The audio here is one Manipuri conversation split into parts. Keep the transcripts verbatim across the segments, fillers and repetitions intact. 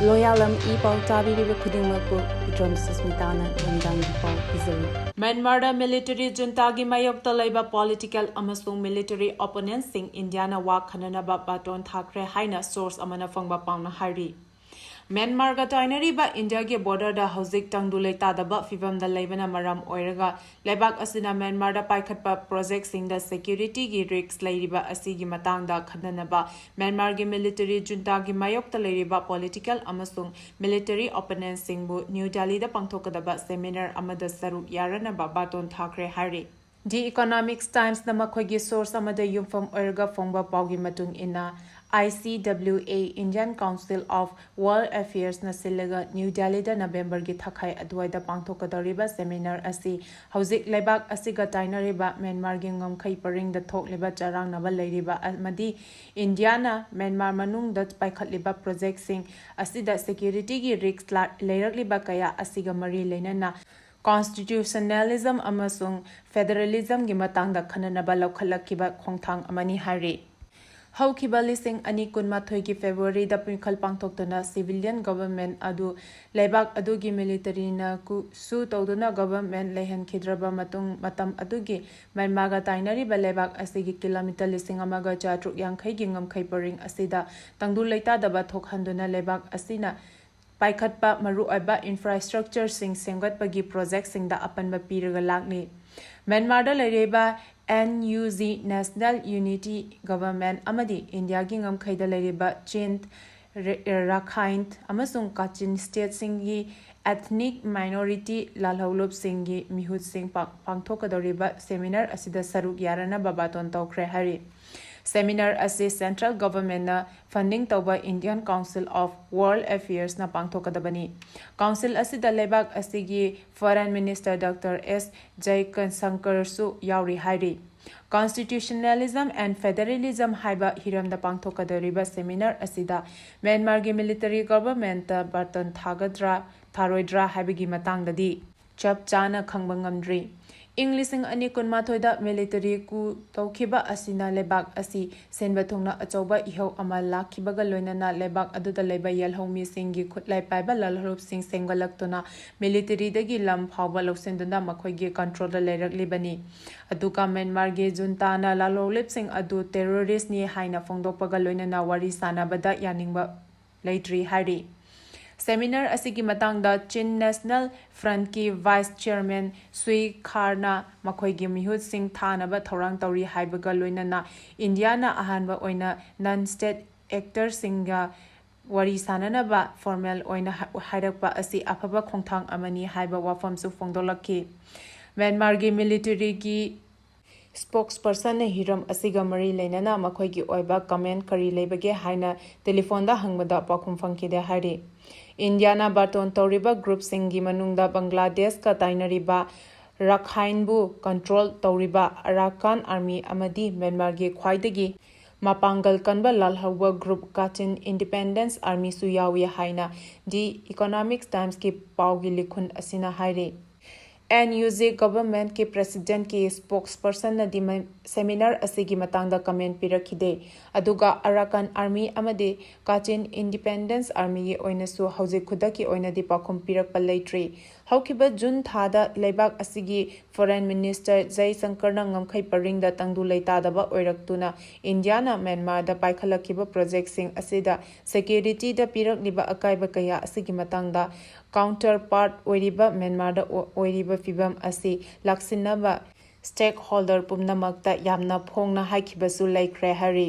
ꯂꯣꯌꯥꯂꯝ ꯏ ꯄꯥꯎ ꯇꯥꯕꯤꯔꯤꯕ ꯈꯨꯗꯤꯡꯃꯛꯄꯨ ꯏꯗ꯭ꯔꯣꯝ ꯁꯨꯁꯃꯤꯇꯥꯅ ꯅꯨꯃꯤꯗꯥꯡꯒꯤ ꯄꯥꯎ ꯄꯤꯖꯔꯤ꯫ ꯃ꯭ꯌꯥꯟꯃꯥꯔꯗ ꯃꯤꯂꯤꯇꯔꯤ ꯖꯨꯟꯇꯥꯒꯤ ꯃꯥꯌꯣꯛꯇ ꯂꯩꯕ ꯄꯣꯂꯤꯇꯤꯀꯦꯜ ꯑꯃꯁꯨꯡ ꯃꯤꯂꯤꯇꯔꯤ ꯑꯣꯄꯣꯅꯦꯟꯠꯁꯤꯡ ꯏꯟꯗꯤꯌꯥꯅ ꯋꯥ ꯈꯟꯅꯅꯕ ꯕꯥꯇꯣꯟ ꯊꯥꯈ꯭ꯔꯦ ꯍꯥꯏꯅ ꯁꯣꯔꯁ ꯑꯃꯅ ꯐꯪꯕ ꯄꯥꯎꯅ ꯍꯥꯏꯔꯤ꯫ ꯃ꯭ꯌꯥꯟꯃꯥꯔꯒ ꯇꯥꯏꯅꯔꯤꯕ ꯏꯟꯗꯤꯌꯥꯒꯤ ꯕꯣꯔꯗꯔꯗ ꯍꯧꯖꯤꯛ ꯇꯪꯗꯨ ꯂꯩꯇꯥꯗꯕ ꯐꯤꯚꯝꯗ ꯂꯩꯕꯅ ꯃꯔꯝ ꯑꯣꯏꯔꯒ ꯂꯩꯕꯥꯛ ꯑꯁꯤꯅ ꯃ꯭ꯌꯥꯟꯃꯥꯔꯗ ꯄꯥꯏꯈꯠꯄ ꯄ꯭ꯔꯣꯖꯦꯛꯁꯤꯡꯗ ꯁꯦꯀ꯭ꯌꯨꯔꯤꯇꯤꯒꯤ ꯔꯤꯁ꯭ꯛ ꯂꯩꯔꯤꯕ ꯑꯁꯤꯒꯤ ꯃꯇꯥꯡꯗ ꯈꯟꯅꯅꯕ ꯃ꯭ꯌꯥꯟꯃꯥꯔꯒꯤ ꯃꯤꯂꯤꯇꯔꯤ ꯖꯨꯟꯇꯥꯒꯤ ꯃꯥꯌꯣꯛꯇ ꯂꯩꯔꯤꯕ ꯄꯣꯂꯤꯇꯤꯀꯦꯜ ꯑꯃꯁꯨꯡ ꯃꯤꯂꯤꯇꯔꯤ ꯑꯣꯄꯣꯅꯦꯟꯠꯁꯤꯡꯕꯨ ꯅ꯭ꯌꯨ ꯗꯦꯜꯂꯤꯗ ꯄꯥꯡꯊꯣꯛꯀꯗꯕ ꯁꯦꯃꯤꯅꯥꯔ ꯑꯃꯗ ꯁꯔꯨꯛ ꯌꯥꯔꯅꯕ ꯕꯥꯇꯣꯟ ꯊꯥꯈ꯭ꯔꯦ ꯍꯥꯏꯔꯤ꯫ ꯗꯤ ꯏꯀꯣꯅꯣꯃꯤꯛꯁ ꯇꯥꯏꯝꯁꯅ ꯃꯈꯣꯏꯒꯤ ꯁꯣꯔꯁ ꯑꯃꯗ ꯌꯨꯝꯐꯝ ꯑꯣꯏꯔꯒ ꯐꯣꯡꯕ ꯄꯥꯎꯒꯤ ꯃꯇꯨꯡ ꯏꯟꯅ, ICWA, Indian Council of World Affairsꯅ ꯁꯤꯜꯂꯒ ꯅ꯭ꯌꯨ ꯗꯦꯜꯂꯤꯗ ꯅꯕꯦꯝꯕꯔꯒꯤ ꯊꯥꯈꯥꯏ ꯑꯗꯨꯋꯥꯏꯗ ꯄꯥꯡꯊꯣꯛꯀꯗꯧꯔꯤꯕ ꯁꯦꯃꯤꯅꯥꯔ ꯑꯁꯤ ꯍꯧꯖꯤꯛ ꯂꯩꯕꯥꯛ ꯑꯁꯤꯒ ꯇꯥꯏꯅꯔꯤꯕ ꯃ꯭ꯌꯥꯟꯃꯥꯔꯒꯤ ꯉꯝꯈꯩ ꯄꯔꯤꯡꯗ ꯊꯣꯛꯂꯤꯕ ꯆꯔꯥꯡꯅꯕ ꯂꯩꯔꯤꯕ ꯑꯃꯗꯤ ꯏꯟꯗꯤꯌꯥꯅ ꯃ꯭ꯌꯥꯟꯃꯥꯔ ꯃꯅꯨꯡꯗ ꯄꯥꯏꯈꯠꯂꯤꯕ ꯄ꯭ꯔꯣꯖꯦꯛꯁꯤꯡ ꯑꯁꯤꯗ ꯁꯦꯀ꯭ꯌꯨꯔꯤꯇꯤꯒꯤ ꯔꯤꯁ꯭ꯛ ꯂꯥ-, ꯂꯩꯔꯛꯂꯤꯕ ꯀꯌꯥ ꯑꯁꯤꯒ ꯃꯔꯤ ꯂꯩꯅꯅ ꯀꯣꯟꯁꯇꯤꯇ꯭ꯌꯨꯁꯅꯦꯂꯤꯖꯝ ꯑꯃꯁꯨꯡ ꯐꯦꯗꯔꯦꯂꯤꯖꯝꯒꯤ ꯃꯇꯥꯡꯗ ꯈꯟꯅꯅꯕ ꯂꯧꯈꯠꯂꯛꯈꯤꯕ ꯈꯣꯡꯊꯥꯡ ꯑꯃꯅꯤ ꯍꯥꯏꯔꯤ꯫ ꯍꯧꯈꯤꯕ ꯂꯤꯁꯤꯡ ꯑꯅꯤ ꯀꯨꯟꯃꯥꯊꯣꯏꯒꯤ ꯐꯦꯕ꯭ꯔꯨꯋꯥꯔꯤꯗ ꯃꯤꯈꯜ ꯄꯥꯡꯊꯣꯛꯇꯨꯅ ꯁꯤꯚꯤꯂꯤꯌꯟ ꯒꯚꯔꯟꯃꯦꯟꯠ ꯑꯗꯨ ꯂꯩꯕꯥꯛ ꯑꯗꯨꯒꯤ ꯃꯤꯂꯤꯇꯔꯤꯅ ꯀꯨ-, ꯁꯨ ꯇꯧꯗꯨꯅ ꯒꯚꯔꯟꯃꯦꯟꯠ ꯂꯩꯍꯟꯈꯤꯗ꯭ꯔꯕ ꯃꯇꯨꯡ, ꯃꯇꯝ ꯑꯗꯨꯒꯤ ꯃ꯭ꯌꯥꯟꯃꯥꯔꯒ ꯇꯥꯏꯅꯔꯤꯕ ꯂꯩꯕꯥꯛ ꯑꯁꯤꯒꯤ ꯀꯤꯂꯣꯃꯤꯇꯔ ꯂꯤꯁꯤꯡ ꯑꯃꯒ ꯆꯥꯇ꯭ꯔꯨꯛ ꯌꯥꯡꯈꯩꯒꯤ ꯉꯝꯈꯩ ꯄꯔꯤꯡ ꯑꯁꯤꯗ ꯇꯪꯗꯨ ꯂꯩꯇꯥꯗꯕ ꯊꯣꯛꯍꯟꯗꯨꯅ ꯂꯩꯕꯥꯛ ꯑꯁꯤꯅ ꯄꯥꯏꯈꯠꯄ ꯃꯔꯨꯑꯣꯏꯕ ꯏꯟꯐ꯭ꯔꯥꯁ꯭ꯇ꯭ꯔꯛꯆꯔꯁꯤꯡ ꯁꯦꯝꯒꯠꯄꯒꯤ ꯄ꯭ꯔꯣꯖꯦꯛꯁꯤꯡꯗ ꯑꯄꯟꯕ ꯄꯤꯔꯒ ꯂꯥꯛꯂꯤ꯫ ꯃ꯭ꯌꯥꯟꯃꯥꯔꯗ ꯂꯩꯔꯤꯕ NUG, National Unity Government, ꯑꯃꯗꯤ ꯏꯟꯗꯤꯌꯥꯒꯤ ꯉꯝꯈꯩꯗ ꯂꯩꯔꯤꯕ ꯆꯤꯟ, ꯔ-, ꯔꯥꯈꯥꯏꯟ ꯑꯃꯁꯨꯡ ꯀꯥꯆꯤꯟ ꯁ꯭ꯇꯦꯠꯁꯤꯡꯒꯤ ethnic minority ꯂꯥꯜꯍꯧꯂꯨꯞꯁꯤꯡꯒꯤ ꯃꯤꯍꯨꯠꯁꯤꯡ ꯄꯥꯡ-, ꯄꯥꯡꯊꯣꯛꯀꯗꯧꯔꯤꯕ ꯁꯦꯃꯤꯅꯥꯔ ꯑꯁꯤꯗ ꯁꯔꯨꯛ ꯌꯥꯔꯅꯕ ꯕꯥꯇꯣꯟ ꯇꯧꯈ꯭ꯔꯦ ꯍꯥꯏꯔꯤ꯫ ꯁꯦꯃꯤꯅꯥꯔ ꯑꯁꯤ ꯁꯦꯟꯇ꯭ꯔꯦꯜ ꯒꯚꯔꯟꯃꯦꯟꯠꯅ ꯐꯟꯗꯤꯡ ꯇꯧꯕ Indian Council of World Affairsꯅ ꯄꯥꯡꯊꯣꯛꯀꯗꯕꯅꯤ꯫ ꯀꯥꯎꯟꯁꯤꯜ ꯑꯁꯤꯗ ꯂꯩꯕꯥꯛ ꯑꯁꯤꯒꯤ ꯐꯣꯔꯦꯟ ꯃꯤꯅꯤꯁꯇꯔ ꯗꯣꯛꯇꯔ ꯑꯦꯁ ꯖꯌꯁꯪꯀꯔꯁꯨ ꯌꯥꯎꯔꯤ ꯍꯥꯏꯔꯤ꯫ Constitutionalism and Federalism ꯍꯥꯏꯕ ꯍꯤꯔꯝꯗ ꯄꯥꯡꯊꯣꯛꯀꯗꯧꯔꯤꯕ ꯁꯦꯃꯤꯅꯥꯔ ꯑꯁꯤꯗ ꯃ꯭ꯌꯥꯟꯃꯥꯔꯒꯤ ꯃꯤꯂꯤꯇꯔꯤ ꯒꯚꯔꯟꯃꯦꯟꯠꯇ ꯕꯥꯇꯣꯟ ꯊꯥꯒꯗ꯭ꯔꯥ, ꯊꯥꯔꯣꯏꯗ꯭ꯔꯥ ꯍꯥꯏꯕꯒꯤ ꯃꯇꯥꯡꯗꯗꯤ ꯆꯞ ꯆꯥꯅ ꯈꯪꯕ ꯉꯝꯗ꯭ꯔꯤ꯫ ꯏꯪ ꯂꯤꯁꯤꯡ ꯑꯅꯤ ꯀꯨꯟꯃꯥꯊꯣꯏꯗ ꯃꯤꯂꯤꯇꯔꯤ ꯀꯨ ꯇꯧꯈꯤꯕ ꯑꯁꯤꯅ ꯂꯩꯕꯥꯛ ꯑꯁꯤ ꯁꯤꯟꯕ ꯊꯨꯡꯅ ꯑꯆꯧꯕ ꯏꯍꯧ ꯑꯃ ꯂꯥꯛꯈꯤꯕꯒ ꯂꯣꯏꯅꯅ ꯂꯩꯕꯥꯛ ꯑꯗꯨꯗ ꯂꯩꯕ ꯌꯦꯜꯍꯧ ꯃꯤꯁꯤꯡꯒꯤ ꯈꯨꯠꯂꯥꯏ ꯄꯥꯏꯕ ꯂꯥꯜꯍꯧꯂꯨꯞꯁꯤꯡ ꯁꯦꯝꯒꯠꯂꯛꯇꯨꯅ ꯃꯤꯂꯤꯇꯔꯤꯗꯒꯤ ꯂꯝ ꯐꯥꯎꯕ ꯂꯧꯁꯤꯟꯗꯨꯅ ꯃꯈꯣꯏꯒꯤ ꯀꯟꯇ꯭ꯔꯣꯜꯗ ꯂꯩꯔꯛꯂꯤꯕꯅꯤ꯫ ꯑꯗꯨꯒ ꯃ꯭ꯌꯥꯟꯃꯥꯔꯒꯤ ꯖꯨꯟꯇꯥꯅ ꯂꯥꯜꯍꯧꯂꯨꯞꯁꯤꯡ ꯑꯗꯨ ꯇꯦꯔꯣꯔꯤꯁ꯭ꯠꯅꯤ ꯍꯥꯏꯅ ꯐꯣꯡꯗꯣꯛꯄꯒ ꯂꯣꯏꯅꯅ ꯋꯥꯔꯤ ꯁꯥꯅꯕꯗ ꯌꯥꯅꯤꯡꯕ ꯂꯩꯇ꯭ꯔꯤ ꯍꯥꯏꯔꯤ꯫ ꯁꯦꯃꯤꯅꯥꯔ ꯑꯁꯤꯒꯤ ꯃꯇꯥꯡꯗ ꯆꯤꯟ ꯅꯦꯁꯅꯦꯜ ꯐ꯭ꯔꯟꯠꯀꯤ ꯚꯥꯏꯁ ꯆꯤꯌꯔꯃꯦꯟ ꯁꯨꯏ ꯈꯥꯔꯅ ꯃꯈꯣꯏꯒꯤ ꯃꯤꯍꯨꯠꯁꯤꯡ ꯊꯥꯅꯕ ꯊꯧꯔꯥꯡ ꯇꯧꯔꯤ ꯍꯥꯏꯕꯒ ꯂꯣꯏꯅꯅ ꯏꯟꯗꯤꯌꯥꯅ ꯑꯍꯥꯟꯕ ꯑꯣꯏꯅ ꯅꯟ ꯁ꯭ꯇꯦꯠ ꯑꯦꯛꯇꯔꯁꯤꯡꯒ ꯋꯥꯔꯤ ꯁꯥꯅꯅꯕ ꯐꯣꯔꯃꯦꯜ ꯑꯣꯏꯅ ꯍꯥ- ꯍꯥꯏꯔꯛꯄ ꯑꯁꯤ ꯑꯐꯕ ꯈꯣꯡꯊꯥꯡ ꯑꯃꯅꯤ ꯍꯥꯏꯕ ꯋꯥꯐꯝꯁꯨ ꯐꯣꯡꯗꯣꯛꯂꯛꯈꯤ꯫ ꯃ꯭ꯌꯥꯟꯃꯥꯔꯒꯤ ꯃꯤꯂꯤꯇꯔꯤꯒꯤ ꯁ꯭ꯄꯣꯛꯁꯄꯔꯁꯟꯅ ꯍꯤꯔꯝ ꯑꯁꯤꯒ ꯃꯔꯤ ꯂꯩꯅꯅ ꯃꯈꯣꯏꯒꯤ ꯑꯣꯏꯕ ꯀꯃꯦꯟ ꯀꯔꯤ ꯂꯩꯕꯒꯦ ꯍꯥꯏꯅ ꯇꯦꯂꯤꯐꯣꯟꯗ ꯍꯪꯕꯗ ꯄꯥꯎꯈꯨꯝ ꯐꯪꯈꯤꯗꯦ ꯍꯥꯏꯔꯤ꯫ ꯏꯟꯗꯤꯌꯥꯅ ꯕꯥꯔꯇꯣꯟ ꯇꯧꯔꯤꯕ ꯒ꯭ꯔꯨꯞꯁꯤꯡꯒꯤ ꯃꯅꯨꯡꯗ ꯕꯪꯒ꯭ꯂꯥꯗꯦꯁꯀ ꯇꯥꯏꯅꯔꯤꯕ ꯔꯥꯈꯥꯏꯟꯕꯨ ꯀꯟꯇ꯭ꯔꯣꯜ ꯇꯧꯔꯤꯕ ꯑꯔꯥꯀꯥꯟ ꯑꯥꯔꯃꯤ ꯑꯃꯗꯤ ꯃ꯭ꯌꯥꯟꯃꯥꯔꯒꯤ ꯈ꯭ꯋꯥꯏꯗꯒꯤ ꯃꯄꯥꯡꯒꯜ ꯀꯟꯕ ꯂꯥꯜꯍꯧꯕ ꯒ꯭ꯔꯨꯞ ꯀꯥꯆꯤꯟ ꯏꯟꯗꯤꯄꯦꯟꯗꯦꯟꯁ ꯑꯥꯔꯃꯤꯁꯨ ꯌꯥꯎꯏ ꯍꯥꯏꯅ ꯗꯤ ꯏꯀꯣꯅꯣꯃꯤꯛꯁ ꯇꯥꯏꯝꯁꯀꯤ ꯄꯥꯎꯒꯤ ꯂꯤꯈꯨꯟ ꯑꯁꯤꯅ ꯍꯥꯏꯔꯤ꯫ ꯑꯦꯟ ꯌꯨ ꯖꯦ ꯒꯚꯔꯟꯃꯦꯟꯠꯀꯤ ꯄ꯭ꯔꯦꯁꯤꯗꯦꯟꯠꯀꯤ ꯁ꯭ꯄꯣꯛꯁꯄꯔꯁꯟꯅꯗꯤ ꯃ- ꯁꯦꯃꯤꯅꯥꯔ ꯑꯁꯤꯒꯤ ꯃꯇꯥꯡꯗ ꯀꯃꯦꯟ ꯄꯤꯔꯛꯈꯤꯗꯦ꯫ ꯑꯗꯨꯒ ꯑꯔꯥꯀꯥꯟ ꯑꯥꯔꯃꯤ ꯑꯃꯗꯤ ꯀꯥꯆꯤꯟ ꯏꯟꯗꯤꯄꯦꯟꯗꯦꯟꯁ ꯑꯥꯔꯃꯤꯒꯤ ꯑꯣꯏꯅꯁꯨ ꯍꯧꯖꯤꯛ ꯈꯨꯗꯛꯀꯤ ꯑꯣꯏꯅꯗꯤ ꯄꯥꯎꯈꯨꯝ ꯄꯤꯔꯛꯄ ꯂꯩꯇ꯭ꯔꯤ꯫ ꯍꯧꯈꯤꯕ ꯖꯨꯟ ꯊꯥꯗ ꯂꯩꯕꯥꯛ ꯑꯁꯤꯒꯤ ꯐꯣꯔꯦꯟ ꯃꯤꯅꯤꯁꯇꯔ ꯖꯌꯁꯪꯀꯔꯅ ꯉꯝꯈꯩ ꯄꯔꯤꯡꯗ ꯇꯪꯗꯨ ꯂꯩꯇꯥꯗꯕ ꯑꯣꯏꯔꯛꯇꯨꯅ ꯏꯟꯗꯤꯌꯥꯅ ꯃ꯭ꯌꯥꯟꯃꯥꯔꯗ ꯄꯥꯏꯈꯠꯂꯛꯈꯤꯕ ꯄ꯭ꯔꯣꯖꯦꯛꯁꯤꯡ ꯑꯁꯤꯗ ꯁꯦꯀ꯭ꯌꯨꯔꯤꯇꯤꯗ ꯄꯤꯔꯛꯂꯤꯕ ꯑꯀꯥꯏꯕ ꯀꯌꯥ ꯑꯁꯤꯒꯤ ꯃꯇꯥꯡꯗ ꯀꯥꯎꯟꯇꯔ ꯄꯥꯔꯠ ꯑꯣꯏꯔꯤꯕ ꯃ꯭ꯌꯥꯟꯃꯥꯔꯗ ꯑꯣ- ꯑꯣꯏꯔꯤꯕ ꯐꯤꯕꯝ ꯑꯁꯤ ꯂꯥꯛꯁꯤꯟꯅꯕ ꯁ꯭ꯇꯦꯛ ꯍꯣꯜꯗꯔ ꯄꯨꯝꯅꯃꯛꯇ ꯌꯥꯝꯅ ꯐꯣꯡꯅ ꯍꯥꯏꯈꯤꯕꯁꯨ ꯂꯩꯈ꯭ꯔꯦ ꯍꯥꯏꯔꯤ꯫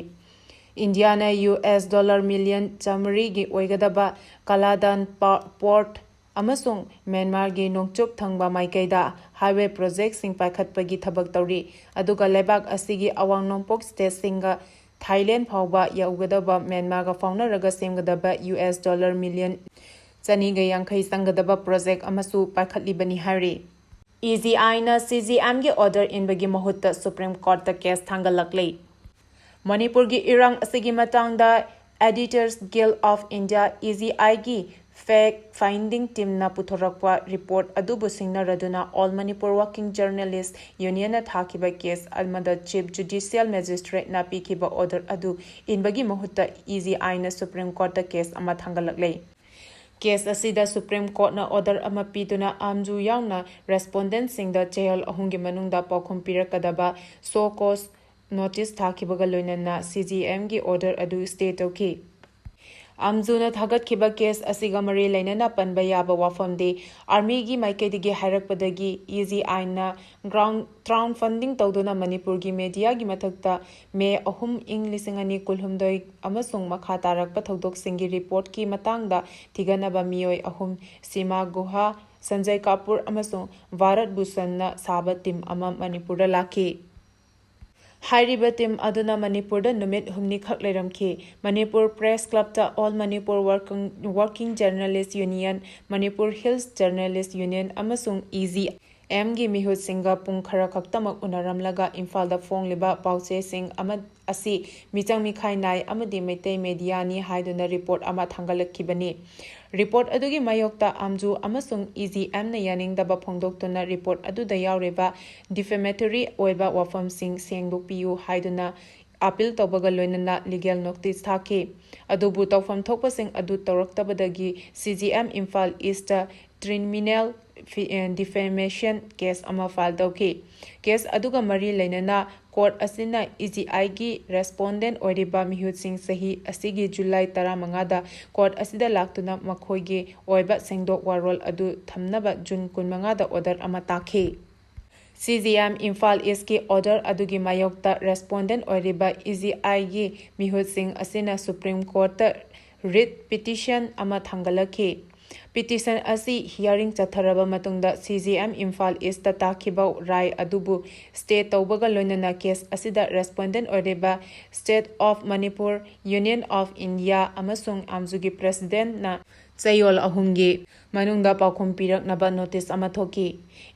ꯏꯟꯗꯤꯌꯥꯅ ꯌꯨ ꯑꯦꯁ ꯗꯣꯂꯔ ꯃꯤꯂꯤꯌꯟ ꯆꯥꯃꯔꯤꯒꯤ ꯑꯣꯏꯒꯗꯕ ꯀꯂꯥꯗꯥꯟ ꯄ- ꯄꯣꯔꯠ ꯑꯃꯁꯨꯡ ꯃ꯭ꯌꯥꯟꯃꯥꯔꯒꯤ ꯅꯣꯡꯆꯨꯞ ꯊꯪꯕ ꯃꯥꯏꯀꯩꯗ ꯍꯥꯏꯋꯦ ꯄ꯭ꯔꯣꯖꯦꯛꯁꯤꯡ ꯄꯥꯏꯈꯠꯄꯒꯤ ꯊꯕꯛ ꯇꯧꯔꯤ꯫ ꯑꯗꯨꯒ ꯂꯩꯕꯥꯛ ꯑꯁꯤꯒꯤ ꯑꯋꯥꯡ ꯅꯣꯡꯄꯣꯛ ꯁ꯭ꯇꯦꯠꯁꯤꯡꯒ ꯊꯥꯏꯂꯦꯟ ꯐꯥꯎꯕ ꯌꯧꯒꯗꯕ ꯃ꯭ꯌꯥꯟꯃꯥꯔꯒ ꯐꯥꯎꯅꯔꯒ ꯁꯦꯝꯒꯗꯕ ꯌꯨ ꯑꯦꯁ ꯗꯣꯂꯔ ꯃꯤꯂꯤꯌꯟ ꯆꯅꯤꯒ ꯌꯥꯡꯈꯩ ꯆꯪꯒꯗꯕ ꯄ꯭ꯔꯣꯖꯦꯛ ꯑꯃꯁꯨ ꯄꯥꯏꯈꯠꯂꯤꯕꯅꯤ ꯍꯥꯏꯔꯤ꯫ ꯏ ꯖꯤ ꯑꯥꯏꯅ ꯁꯤ ꯖꯤ ꯑꯦꯝꯒꯤ ꯑꯣꯔꯗꯔ ꯏꯟꯕꯒꯤ ꯃꯍꯨꯠꯇ ꯁꯨꯄ꯭ꯔꯤꯝ ꯀꯣꯔꯠꯇ ꯀꯦꯁ ꯊꯥꯡꯒꯠꯂꯛꯂꯤ꯫ ꯃꯅꯤꯄꯨꯔꯒꯤ ꯏꯔꯥꯡ ꯑꯁꯤꯒꯤ ꯃꯇꯥꯡꯗ Editors Guild of India, E G ꯑꯥꯏꯒꯤ Fact Finding Teamꯅ ꯄꯨꯊꯣꯔꯛꯄ report ꯑꯗꯨꯕꯨ ꯁꯤꯡꯅꯔꯗꯨꯅ All Manipur Working Journalist Unionꯅ ꯊꯥꯈꯤꯕ case ꯑꯃꯗ Chief Judicial Magistrateꯅ ꯄꯤꯈꯤꯕ order ꯑꯗꯨ ꯏꯟꯕꯒꯤ ꯃꯍꯨꯠꯇ EGIꯅ Supreme Courtꯇ case ꯑꯃ ꯊꯥꯡꯒꯠꯂꯛꯂꯦ꯫ Case ꯑꯁꯤꯗ Supreme Courtꯅ order ꯑꯃ ꯄꯤꯗꯨꯅ ꯑꯥꯝꯖꯨ ꯌꯥꯎꯅ respondentꯁꯤꯡꯗ ꯆꯌꯣꯜ ꯑꯍꯨꯝꯒꯤ ꯃꯅꯨꯡꯗ ꯄꯥꯎꯈꯨꯝ ꯄꯤꯔꯛꯀꯗꯕ show cause notice ꯊꯥꯈꯤꯕꯒ ꯂꯣꯏꯅꯅ CJMꯒꯤ order ꯑꯗꯨ stay ꯇꯧꯈꯤ꯫ ꯑꯥꯝꯖꯨꯅ ꯊꯥꯒꯠꯈꯤꯕ case ꯑꯁꯤꯒ ꯃꯔꯤ ꯂꯩꯅꯅ ꯄꯟꯕ ꯌꯥꯕ ꯋꯥꯐꯝꯗꯤ, armyꯒꯤ ꯃꯥꯏꯀꯩꯗꯒꯤ ꯍꯥꯏꯔꯛꯄꯗꯒꯤ EGIꯅ ground, ground funding ꯇꯧꯗꯨꯅ ꯃꯅꯤꯄꯨꯔꯒꯤ mediaꯒꯤ ꯃꯊꯛꯇ May ꯑꯍꯨꯝ, ꯏꯪ ꯂꯤꯁꯤꯡ ꯑꯅꯤ ꯀꯨꯟꯍꯨꯝꯗꯣꯏ ꯑꯃꯁꯨꯡ ꯃꯈꯥ ꯇꯥꯔꯛꯄ ꯊꯧꯗꯣꯛꯁꯤꯡꯒꯤ reportꯀꯤ ꯃꯇꯥꯡꯗ ꯊꯤꯒꯠꯅꯕ ꯃꯤꯑꯣꯏ ꯑꯍꯨꯝ, ꯁꯤꯃꯥ ꯒꯨꯍꯥ, ꯁꯟꯖꯌ ꯀꯥꯄꯨꯔ ꯑꯃꯁꯨꯡ ꯚꯥꯔꯠ ꯚꯨꯁꯟꯅ ꯁꯥꯕ team ꯑꯃ ꯃꯅꯤꯄꯨꯔꯗ ꯂꯥꯛꯈꯤ꯫ ꯍꯥꯏꯔꯤꯕ team ꯑꯗꯨꯅ ꯃꯅꯤꯄꯨꯔꯗ ꯅꯨꯃꯤꯠ ꯍꯨꯝꯅꯤꯈꯛ ꯂꯩꯔꯝꯈꯤ꯫ Manipur Press Clubꯇ All Manipur Working, Working Journalist Union, Manipur Hills Journalist Union ꯑꯃꯁꯨꯡ EGIMꯒꯤ ꯃꯤꯍꯨꯠꯁꯤꯡꯒ ꯄꯨꯡ ꯈꯔ ꯈꯛꯇꯃꯛ ꯎꯅꯔꯝꯂꯒ ꯏꯝꯐꯥꯜꯗ ꯐꯣꯡꯂꯤꯕ ꯄꯥꯎꯆꯦꯁꯤꯡ ꯑꯃ, ꯑꯁꯤ ꯃꯤꯆꯪ ꯃꯤꯈꯥꯏ ꯅꯥꯏ ꯑꯃꯗꯤ ꯃꯩꯇꯩ mediaꯅꯤ ꯍꯥꯏꯗꯨꯅ report ꯑꯃ ꯊꯥꯡꯒꯠꯂꯛꯈꯤꯕꯅꯤ꯫ Report ꯑꯗꯨꯒꯤ ꯃꯥꯌꯣꯛꯇ ꯑꯥꯝꯖꯨ ꯑꯃꯁꯨꯡ EGIMꯅ ꯌꯥꯅꯤꯡꯗꯕ ꯐꯣꯡꯗꯣꯛꯇꯨꯅ report ꯑꯗꯨꯗ ꯌꯥꯎꯔꯤꯕ defamatory ꯑꯣꯏꯕ ꯋꯥꯐꯝꯁꯤꯡ ꯁꯦꯡꯗꯣꯛꯄꯤꯌꯨ ꯍꯥꯏꯗꯨꯅ appeal ꯇꯧꯕꯒ ꯂꯣꯏꯅꯅ legal notice ꯊꯥꯈꯤ꯫ ꯑꯗꯨꯕꯨ ꯇꯧꯐꯝ ꯊꯣꯛꯄꯁꯤꯡ ꯑꯗꯨ ꯇꯧꯔꯛꯇꯕꯗꯒꯤ CJM ꯏꯝꯐꯥꯜ Eastꯇ criminal fi-, ꯑꯦ, defamation case ꯑꯃ file ꯇꯧꯈꯤ꯫ Case ꯑꯗꯨꯒ ꯃꯔꯤ ꯂꯩꯅꯅ court ꯑꯁꯤꯅ EGIꯒꯤ respondent ꯑꯣꯏꯔꯤꯕ ꯃꯤꯍꯨꯠꯁꯤꯡ ꯆꯍꯤ ꯑꯁꯤꯒꯤ July ꯇꯔꯥꯃꯉꯥꯗ court ꯑꯁꯤꯗ ꯂꯥꯛꯇꯨꯅ ꯃꯈꯣꯏꯒꯤ ꯑꯣꯏꯕ ꯁꯦꯡꯗꯣꯛ ꯋꯥꯔꯣꯜ ꯑꯗꯨ ꯊꯝꯅꯕ June ꯀꯨꯟꯃꯉꯥꯗ order ꯑꯃ ꯇꯥꯈꯤ꯫ CJM ꯏꯝꯐꯥꯜ Eastꯀꯤ order ꯑꯗꯨꯒꯤ ꯃꯥꯌꯣꯛꯇ respondent ꯑꯣꯏꯔꯤꯕ EGIꯒꯤ ꯃꯤꯍꯨꯠꯁꯤꯡ ꯑꯁꯤꯅ Supreme Courtꯇ writ petition ꯑꯃ ꯊꯥꯡꯒꯠꯂꯛꯈꯤ꯫ Petition ꯑꯁꯤ hearing ꯆꯠꯊꯔꯕ ꯃꯇꯨꯡꯗ CJM ꯏꯝꯐꯥꯜ Eastꯇ ꯇꯥꯈꯤꯕ ꯔꯥꯏ ꯑꯗꯨꯕꯨ stay ꯇꯧꯕꯒ ꯂꯣꯏꯅꯅ case ꯑꯁꯤꯗ respondent ꯑꯣꯏꯔꯤꯕ State of Manipur, Union of India ꯑꯃꯁꯨꯡ ꯑꯥꯝꯖꯨꯒꯤ presidentꯅ ꯆꯌꯣꯜ ꯑꯍꯨꯝꯒꯤ ꯃꯅꯨꯡꯗ ꯄꯥꯎꯈꯨꯝ ꯄꯤꯔꯛꯅꯕ ꯅꯣꯇꯤꯁ ꯑꯃ ꯊꯣꯛꯈꯤ꯫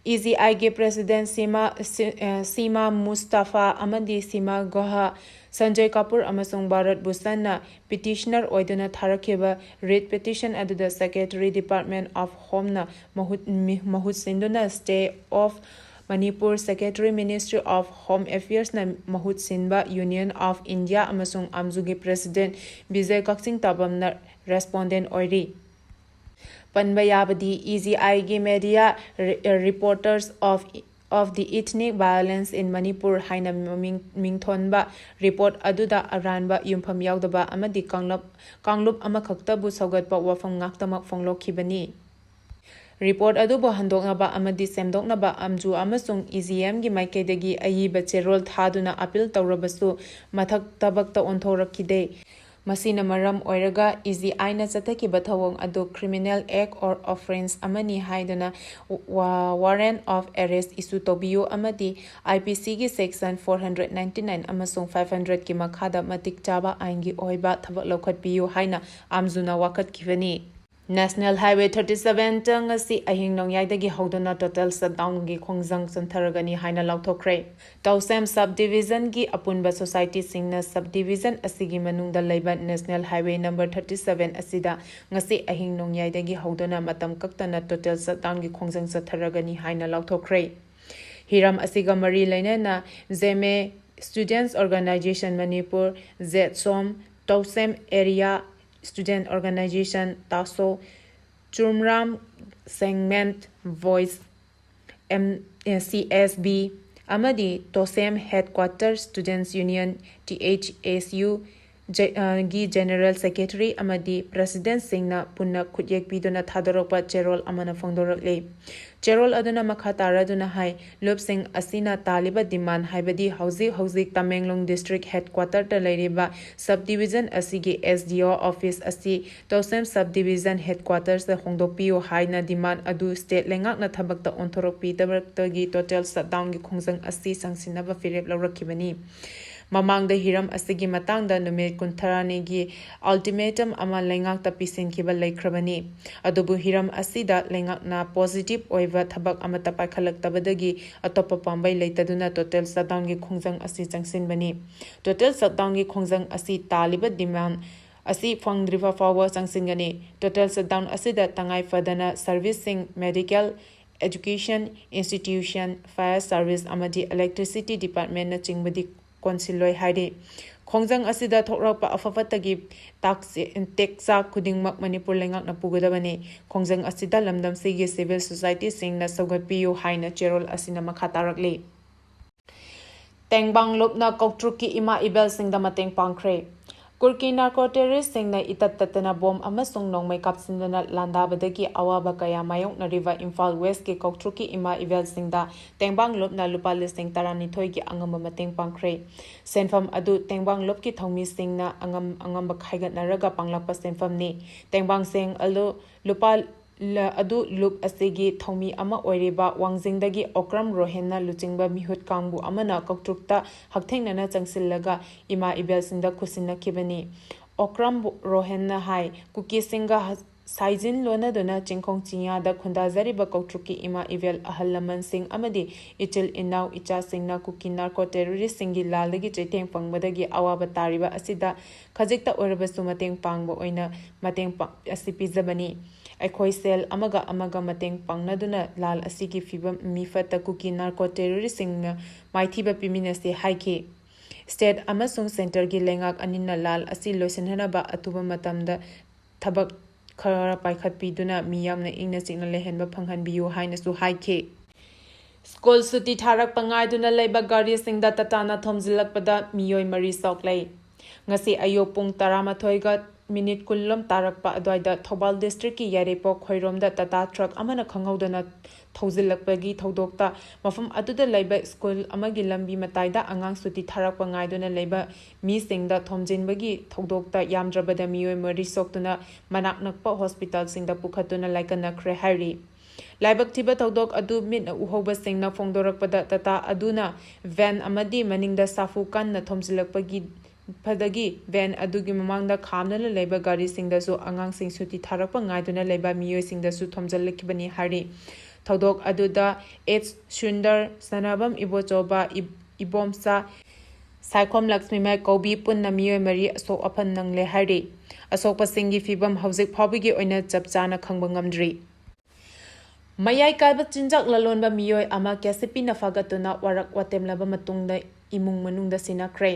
ꯏ ꯖꯤ ꯑꯥꯏꯒꯤ ꯄ꯭ꯔꯦꯁꯤꯗꯦꯟ ꯁꯤꯃꯥ, ꯁꯤ-, ꯑ, ꯁꯤꯃꯥ ꯃꯨꯁꯇꯥꯐꯥ ꯑꯃꯗꯤ ꯁꯤꯃꯥ ꯒꯣꯍꯥ, ꯁꯟꯖꯣꯏ ꯀꯥꯄꯨꯔ ꯑꯃꯁꯨꯡ ꯚꯥꯔꯠ ꯚꯨꯁꯟꯅ ꯄꯤꯇꯤꯁꯅꯔ ꯑꯣꯏꯗꯨꯅ ꯊꯥꯔꯛꯈꯤꯕ ꯔꯤꯠ ꯄꯤꯇꯤꯁꯟ ꯑꯗꯨꯗ Secretary, Department of Homeꯅ ꯃꯍꯨꯠ, ꯃꯤ-, ꯃꯍꯨꯠ ꯁꯤꯟꯗꯨꯅ Stay of Manipur, Secretary, Ministry of Home Affairsꯅ ꯃꯍꯨꯠ ꯁꯤꯟꯕ Union of India ꯑꯃꯁꯨꯡ ꯑꯥꯝꯖꯨꯒꯤ ꯄ꯭ꯔꯦꯁꯤꯗꯦꯟ ꯕꯤꯖꯌ ꯀꯛꯆꯤꯡ ꯇꯥꯕꯝꯅ ꯔꯦꯁꯄꯣꯟꯗꯦꯟ ꯑꯣꯏꯔꯤ꯫ ꯄꯟꯕ ꯌꯥꯕꯗꯤ, ꯏ ꯖꯤ ꯑꯥꯏꯒꯤ Media Re-, Reporters of, of the Ethnic Violence in Manipur ꯍꯥꯏꯅ ꯃꯃꯤꯡ, ꯃꯤꯡꯊꯣꯟꯕ ꯔꯤꯄꯣꯔꯠ ꯑꯗꯨꯗ ꯑꯔꯥꯟꯕ, ꯌꯨꯝꯐꯝ ꯌꯥꯎꯗꯕ ꯑꯃꯗꯤ ꯀꯥꯡꯂꯨꯞ, ꯀꯥꯡꯂꯨꯞ ꯑꯃꯈꯛꯇꯕꯨ ꯁꯧꯒꯠꯄ ꯋꯥꯐꯝ ꯉꯥꯛꯇꯃꯛ ꯐꯣꯡꯂꯣꯛꯈꯤꯕꯅꯤ꯫ ꯔꯤꯄꯣꯔꯠ ꯑꯗꯨꯕꯨ ꯍꯟꯗꯣꯛꯅꯕ ꯑꯃꯗꯤ ꯁꯦꯝꯗꯣꯛꯅꯕ ꯑꯥꯝꯖꯨ ꯑꯃꯁꯨꯡ ꯏ ꯖꯤ ꯑꯦꯝꯒꯤ ꯃꯥꯏꯀꯩꯗꯒꯤ ꯑꯏꯕ ꯆꯦꯔꯣꯜ ꯊꯥꯗꯨꯅ ꯑꯄꯤꯜ ꯇꯧꯔꯕꯁꯨ ꯃꯊꯛ ꯊꯕꯛꯇ ꯑꯣꯟꯊꯣꯔꯛꯈꯤꯗꯦ꯫ ꯃꯁꯤꯅ ꯃꯔꯝ ꯑꯣꯏꯔꯒ ꯏ ꯖꯤ ꯑꯥꯏꯅ ꯆꯠꯊꯈꯤꯕ ꯊꯧꯑꯣꯡ ꯑꯗꯨ criminal act or offence ꯑꯃꯅꯤ ꯍꯥꯏꯗꯨꯅ ꯋꯥ-, Warrant of Arrest issue ꯇꯧꯕꯤꯌꯨ ꯑꯃꯗꯤ ꯑꯥꯏ ꯄꯤ ꯁꯤꯒꯤ Section four hundred ninety nine ꯑꯃꯁꯨꯡ five hundredꯀꯤ ꯃꯈꯥꯗ ꯃꯇꯤꯛ ꯆꯥꯕ ꯑꯥꯏꯟꯒꯤ ꯑꯣꯏꯕ ꯊꯕꯛ ꯂꯧꯈꯠꯄꯤꯌꯨ ꯍꯥꯏꯅ ꯑꯥꯝꯖꯨꯅ ꯋꯥꯀꯠꯈꯤꯕꯅꯤ꯫ National Highway thirty seven ꯇ ꯉꯁꯤ ꯑꯍꯤꯡ ꯅꯣꯡꯌꯥꯏꯗꯒꯤ ꯍꯧꯗꯨꯅ total shutdownꯒꯤ ꯈꯣꯡꯖꯪ ꯆꯟꯊꯔꯒꯅꯤ ꯍꯥꯏꯅ ꯂꯥꯎꯊꯣꯛꯈ꯭ꯔꯦ꯫ ꯇꯧꯁꯦꯝ Subdivisionꯒꯤ ꯑꯄꯨꯟꯕ societyꯁꯤꯡꯅ subdivision ꯑꯁꯤꯒꯤ ꯃꯅꯨꯡꯗ ꯂꯩꯕ National Highway number thirty seven ꯑꯁꯤꯗ ꯉꯁꯤ ꯑꯍꯤꯡ ꯅꯣꯡꯌꯥꯏꯗꯒꯤ ꯍꯧꯗꯨꯅ ꯃꯇꯝ ꯀꯛꯇꯅ total shutdownꯒꯤ ꯈꯣꯡꯖꯪ ꯆꯠꯊꯔꯒꯅꯤ ꯍꯥꯏꯅ ꯂꯥꯎꯊꯣꯛꯈ꯭ꯔꯦ꯫ ꯍꯤꯔꯝ ꯑꯁꯤꯒ ꯃꯔꯤ ꯂꯩꯅꯅ Zeme Students Organisation Manipur, Jetsom, Tousem Area Student Organisation, Taso, Churmaram Segment Voice, M, A, C S B, ꯑꯃꯗꯤ Tousem Headquarter Students Union, T H S U, ꯖꯦ-, ꯑ, ꯒꯤ General Secretary ꯑꯃꯗꯤ Presidentꯁꯤꯡꯅ ꯄꯨꯟꯅ ꯈꯨꯠꯌꯦꯛ ꯄꯤꯗꯨꯅ ꯊꯥꯗꯣꯔꯛꯄ ꯆꯦꯔꯣꯜ ꯑꯃꯅ ꯐꯣꯡꯗꯣꯔꯛꯂꯤ꯫ ꯆꯦꯔꯣꯜ ꯑꯗꯨꯅ ꯃꯈꯥ ꯇꯥꯔꯗꯨꯅ ꯍꯥꯏ, ꯂꯨꯞꯁꯤꯡ ꯑꯁꯤꯅ ꯇꯥꯜꯂꯤꯕ demand ꯍꯥꯏꯕꯗꯤ ꯍꯧꯖꯤꯛ ꯍꯧꯖꯤꯛ ꯇꯃꯦꯡꯂꯣꯡ District Headquarterꯗ ꯂꯩꯔꯤꯕ subdivision ꯑꯁꯤꯒꯤ S D O office ꯑꯁꯤ ꯇꯧꯁꯦꯝ Subdivision Headquartersꯇ ꯍꯣꯡꯗꯣꯛꯄꯤꯌꯨ ꯍꯥꯏꯅ demand ꯑꯗꯨ state ꯂꯩꯉꯥꯛꯅ ꯊꯕꯛꯇ ꯑꯣꯟꯊꯣꯔꯛꯄꯤꯗꯕꯗꯒꯤ total shutdownꯒꯤ ꯈꯣꯡꯖꯪ ꯑꯁꯤ ꯆꯪꯁꯤꯟꯅꯕ ꯐꯤꯔꯦꯞ ꯂꯧꯔꯛꯈꯤꯕꯅꯤ꯫ ꯃꯃꯥꯡꯗ ꯍꯤꯔꯝ ꯑꯁꯤꯒꯤ ꯃꯇꯥꯡꯗ ꯅꯨꯃꯤꯠ ꯀꯨꯟꯊ꯭ꯔꯥꯅꯤꯒꯤ ultimatum ꯑꯃ ꯂꯩꯉꯥꯛꯇ ꯄꯤꯁꯤꯟꯈꯤꯕ ꯂꯩꯈ꯭ꯔꯕꯅꯤ꯫ ꯑꯗꯨꯕꯨ ꯍꯤꯔꯝ ꯑꯁꯤꯗ ꯂꯩꯉꯥꯛꯅ positive ꯑꯣꯏꯕ ꯊꯕꯛ ꯑꯃꯠꯇ ꯄꯥꯏꯈꯠꯂꯛꯇꯕꯗꯒꯤ ꯑꯇꯣꯞꯄ ꯄꯥꯝꯕꯩ ꯂꯩꯇꯗꯨꯅ total shutdownꯒꯤ ꯈꯣꯡꯖꯪ ꯑꯁꯤ ꯆꯪꯁꯤꯟꯕꯅꯤ꯫ Total shutdownꯒꯤ ꯈꯣꯡꯖꯪ ꯑꯁꯤ ꯇꯥꯜꯂꯤꯕ demand ꯑꯁꯤ ꯐꯪꯗ꯭ꯔꯤꯕ ꯐꯥꯎꯕ ꯆꯪꯁꯤꯟꯒꯅꯤ꯫ Total shutdown ꯑꯁꯤꯗ ꯇꯉꯥꯏ ꯐꯗꯅ serviceꯁꯤꯡ, medical, education institution, fire service ꯑꯃꯗꯤ electricity departmentꯅꯆꯤꯡꯕꯗꯤ ꯀꯣꯟꯁꯤꯜꯂꯣꯏ ꯍꯥꯏꯔꯤ꯫ ꯈꯣꯡꯖꯪ ꯑꯁꯤꯗ ꯊꯣꯛꯂꯛꯄ ꯑꯐ ꯐꯠꯇꯒꯤ ꯇꯥꯛꯆꯦ-, ꯇꯦꯛꯆꯥꯛ ꯈꯨꯗꯤꯡꯃꯛ ꯃꯅꯤꯄꯨꯔ ꯂꯩꯉꯥꯛꯅ ꯄꯨꯒꯗꯕꯅꯤ꯫ ꯈꯣꯡꯖꯪ ꯑꯁꯤꯗ ꯂꯝꯗꯝꯁꯤꯒꯤ civil societyꯁꯤꯡꯅ ꯁꯧꯒꯠꯄꯤꯌꯨ ꯍꯥꯏꯅ ꯆꯦꯔꯣꯜ ꯑꯁꯤꯅ ꯃꯈꯥ ꯇꯥꯔꯛꯂꯤ꯫ ꯇꯦꯡꯕꯥꯡ ꯂꯨꯞꯅ ꯀꯧꯇ꯭ꯔꯨꯛꯀꯤ ꯏꯃꯥ ꯏꯕꯦꯜꯁꯤꯡꯗ ꯃꯇꯦꯡ ꯄꯥꯡꯈ꯭ꯔꯦ꯫ ꯀꯨꯔꯀꯤ narco terroristꯁꯤꯡꯅ ꯏꯇꯠ ꯇꯠꯇꯅ ꯕꯣꯝ ꯑꯃꯁꯨꯡ ꯅꯣꯡꯃꯩ ꯀꯥꯞꯁꯤꯟꯗꯨꯅ ꯂꯥꯟꯗꯥꯕꯗꯒꯤ ꯑꯋꯥꯕ ꯀꯌꯥ ꯃꯥꯌꯣꯛꯅꯔꯤꯕ ꯏꯝꯐꯥꯜ Westꯀꯤ ꯀꯧꯇ꯭ꯔꯨꯛꯀꯤ ꯏꯃꯥ ꯏꯕꯦꯜꯁꯤꯡꯗ ꯇꯦꯡꯕꯥꯡ ꯂꯨꯞꯅ ꯂꯨꯄꯥ ꯂꯤꯁꯤꯡ ꯇꯔꯥꯅꯤꯊꯣꯏꯒꯤ ꯑꯉꯝꯕ ꯃꯇꯦꯡ ꯄꯥꯡꯈ꯭ꯔꯦ꯫ ꯁꯦꯟꯐꯝ ꯑꯗꯨ ꯇꯦꯡꯕꯥꯡ ꯂꯨꯞꯀꯤ ꯊꯧꯃꯤꯁꯤꯡꯅ ꯑꯉꯝ ꯑꯉꯝꯕ ꯈꯥꯏꯒꯠꯅꯔꯒ ꯄꯥꯡꯂꯛꯄ ꯁꯦꯟꯐꯝꯅꯤ꯫ ꯇꯦꯡꯕꯥꯡꯁꯤꯡ ꯑꯗꯨ ꯂꯨꯄꯥ ꯂ-, ꯑꯗꯨ ꯂꯨꯞ ꯑꯁꯤꯒꯤ ꯊꯧꯃꯤ ꯑꯃ ꯑꯣꯏꯔꯤꯕ ꯋꯥꯡꯖꯤꯡꯗꯒꯤ ꯑꯣꯀ꯭ꯔꯝ ꯔꯣꯍꯦꯟꯅ ꯂꯨꯆꯤꯡꯕ ꯃꯤꯍꯨꯠ ꯀꯥꯡꯕꯨ ꯑꯃꯅ ꯀꯧꯇ꯭ꯔꯨꯛꯇ ꯍꯛꯊꯦꯡꯅꯅ ꯆꯪꯁꯤꯜꯂꯒ ꯏꯃꯥ ꯏꯕꯦꯜꯁꯤꯡꯗ ꯈꯨꯠꯁꯤꯟꯅꯈꯤꯕꯅꯤ꯫ ꯑꯣꯀ꯭ꯔꯝ ꯔꯣꯍꯦꯟꯅ ꯍꯥꯏ, ꯀꯨꯀꯤꯁꯤꯡꯒ ꯍ-, ꯁꯥꯏꯖꯤꯟ ꯂꯣꯟꯅꯗꯨꯅ ꯆꯤꯡꯈꯣꯡ ꯆꯤꯡꯌꯥꯗ ꯈꯨꯟꯗꯥꯖꯔꯤꯕ ꯀꯧꯇ꯭ꯔꯨꯛꯀꯤ ꯏꯃꯥ ꯏꯕꯦꯜ ꯑꯍꯜ ꯂꯃꯟꯁꯤꯡ ꯑꯃꯗꯤ ꯏꯆꯤꯜ ꯏꯅꯥꯎ ꯏꯆꯥꯁꯤꯡꯅ ꯀꯨꯀꯤ narco terroristꯁꯤꯡꯒꯤ ꯂꯥꯜꯗꯒꯤ ꯆꯩꯊꯦꯡ ꯐꯪꯕꯗꯒꯤ ꯑꯋꯥꯕ ꯇꯥꯔꯤꯕ ꯑꯁꯤꯗ ꯈꯖꯤꯛꯇ ꯑꯣꯏꯔꯕꯁꯨ ꯃꯇꯦꯡ ꯄꯥꯡꯕ ꯑꯣꯏꯅ ꯃꯇꯦꯡ ꯄꯥꯡ-, ꯑꯁꯤ ꯄꯤꯖꯕꯅꯤ꯫ ꯑꯩꯈꯣꯏ ꯁꯦꯜ ꯑꯃꯒ ꯑꯃꯒ ꯃꯇꯦꯡ ꯄꯥꯡꯅꯗꯨꯅ ꯂꯥꯜ ꯑꯁꯤꯒꯤ ꯐꯤꯕꯝ ꯃꯤꯐꯠꯇ ꯀꯨꯀꯤ narco terroristꯁꯤꯡꯅ ꯃꯥꯏꯊꯤꯕ ꯄꯤꯃꯤꯟꯅꯁꯤ ꯍꯥꯏꯈꯤ꯫ State ꯑꯃꯁꯨꯡ centreꯒꯤ ꯂꯩꯉꯥꯛ ꯑꯅꯤꯅ ꯂꯥꯜ ꯑꯁꯤ ꯂꯣꯏꯁꯤꯟꯅꯅꯕ ꯑꯊꯨꯕ ꯃꯇꯝꯗ ꯊꯕꯛ ꯈꯔ ꯄꯥꯏꯈꯠꯄꯤꯗꯨꯅ ꯃꯤꯌꯥꯝꯅ ꯏꯪꯅ ꯆꯤꯛꯅ ꯂꯩꯍꯟꯕ ꯐꯪꯍꯟꯕꯤꯌꯨ ꯍꯥꯏꯅꯁꯨ ꯍꯥꯏꯈꯤ꯫ ꯁ꯭ꯀꯨꯜ ꯁꯨꯇꯤ ꯊꯥꯔꯛꯄ ꯉꯥꯏꯗꯨꯅ ꯂꯩꯕ ꯒꯥꯔꯤꯁꯤꯡꯗ ꯇꯇꯥꯅ ꯊꯣꯝꯖꯤꯜꯂꯛꯄꯗ ꯃꯤꯑꯣꯏ ꯃꯔꯤ ꯁꯣꯛꯂꯦ꯫ ꯉꯁꯤ ꯑꯌꯨꯛ ꯄꯨꯡ ꯇꯔꯥꯃꯥꯊꯣꯏꯒ ꯃꯤꯅꯤꯠ ꯀꯨꯟꯂꯣꯝ ꯇꯥꯔꯛꯄ ꯑꯗꯨꯋꯥꯏꯗ ꯊꯧꯕꯥꯜ districtꯀꯤ ꯌꯥꯏꯔꯤꯄꯣꯛ ꯈꯣꯏꯔꯣꯝꯗ ꯇꯇꯥ truck ꯑꯃꯅ ꯈꯪꯍꯧꯗꯅ ꯊꯧꯖꯤꯜꯂꯛꯄꯒꯤ ꯊꯧꯗꯣꯛꯇ ꯃꯐꯝ ꯑꯗꯨꯗ ꯂꯩꯕ ꯁ꯭ꯀꯨꯜ ꯑꯃꯒꯤ ꯂꯝꯕꯤ ꯃꯇꯥꯏꯗ ꯑꯉꯥꯡ ꯁꯨꯇꯤ ꯊꯥꯔꯛꯄ ꯉꯥꯏꯗꯨꯅ ꯂꯩꯕ ꯃꯤꯁꯤꯡꯗ ꯊꯣꯝꯖꯤꯟꯕꯒꯤ ꯊꯧꯗꯣꯛꯇ ꯌꯥꯝꯗ꯭ꯔꯕꯗ ꯃꯤꯑꯣꯏ ꯃꯔꯤ ꯁꯣꯛꯇꯨꯅ ꯃꯅꯥꯛ ꯅꯛꯄ hospitalꯁꯤꯡꯗ ꯄꯨꯈꯠꯇꯨꯅ ꯂꯥꯏꯀꯠꯅꯈ꯭ꯔꯦ ꯍꯥꯏꯔꯤ꯫ ꯂꯥꯏꯕꯛ ꯊꯤꯕ ꯊꯧꯗꯣꯛ ꯑꯗꯨ ꯃꯤꯠꯅ ꯎꯍꯧꯕꯁꯤꯡꯅ ꯐꯣꯡꯗꯣꯔꯛꯄꯗ, ꯇꯥꯇꯥ ꯑꯗꯨꯅ ꯚꯦꯟ ꯑꯃꯗꯤ ꯃꯅꯤꯡꯗ ꯁꯥꯐꯨ ꯀꯟꯅ ꯊꯣꯝꯖꯤꯜꯂꯛꯄꯒꯤ ꯐꯗꯒꯤ ꯚꯦꯟ ꯑꯗꯨꯒꯤ ꯃꯃꯥꯡꯗ ꯈꯥꯝꯗꯨꯅ ꯂꯩꯕ ꯒꯥꯔꯤꯁꯤꯡꯗꯁꯨ, ꯑꯉꯥꯡꯁꯤꯡ ꯁꯨꯇꯤ ꯊꯥꯔꯛꯄ ꯉꯥꯏꯗꯨꯅ ꯂꯩꯕ ꯃꯤꯑꯣꯏꯁꯤꯡꯗꯁꯨ ꯊꯣꯝꯖꯤꯜꯂꯛꯈꯤꯕꯅꯤ ꯍꯥꯏꯔꯤ꯫ ꯊꯧꯗꯣꯛ ꯑꯗꯨꯗ ꯑꯦꯆ ꯁꯨꯟꯗꯔ, ꯁꯅꯥꯕꯝ ꯏꯕꯣꯆꯧꯕ, ꯏꯕꯣꯝꯆꯥ, ꯁꯥꯏꯈꯣꯝ ꯂꯛꯁꯃꯤꯃꯥꯏ ꯀꯧꯕꯤ ꯄꯨꯟꯅ ꯃꯤꯑꯣꯏ ꯃꯔꯤ ꯑꯁꯣꯛ ꯑꯄꯟ ꯅꯪꯂꯦ ꯍꯥꯏꯔꯤ꯫ ꯑꯁꯣꯛꯄꯁꯤꯡꯒꯤ ꯐꯤꯕꯝ ꯍꯧꯖꯤꯛ ꯐꯥꯎꯕꯒꯤ ꯑꯣꯏꯅ ꯆꯞ ꯆꯥꯅ ꯈꯪꯕ ꯉꯝꯗ꯭ꯔꯤ꯫ ꯃꯌꯥꯏ ꯀꯥꯏꯕ ꯆꯤꯟꯖꯥꯛ ꯂꯂꯣꯟꯕ ꯃꯤꯑꯣꯏ ꯑꯃ ꯀꯦ ꯁꯤ ꯄꯤꯅ ꯐꯥꯒꯠꯇꯨꯅ ꯋꯥꯔꯛ ꯋꯥꯇꯦꯝꯂꯕ ꯃꯇꯨꯡꯗ ꯏꯃꯨꯡ ꯃꯅꯨꯡꯗ ꯁꯤꯟꯅꯈ꯭ꯔꯦ꯫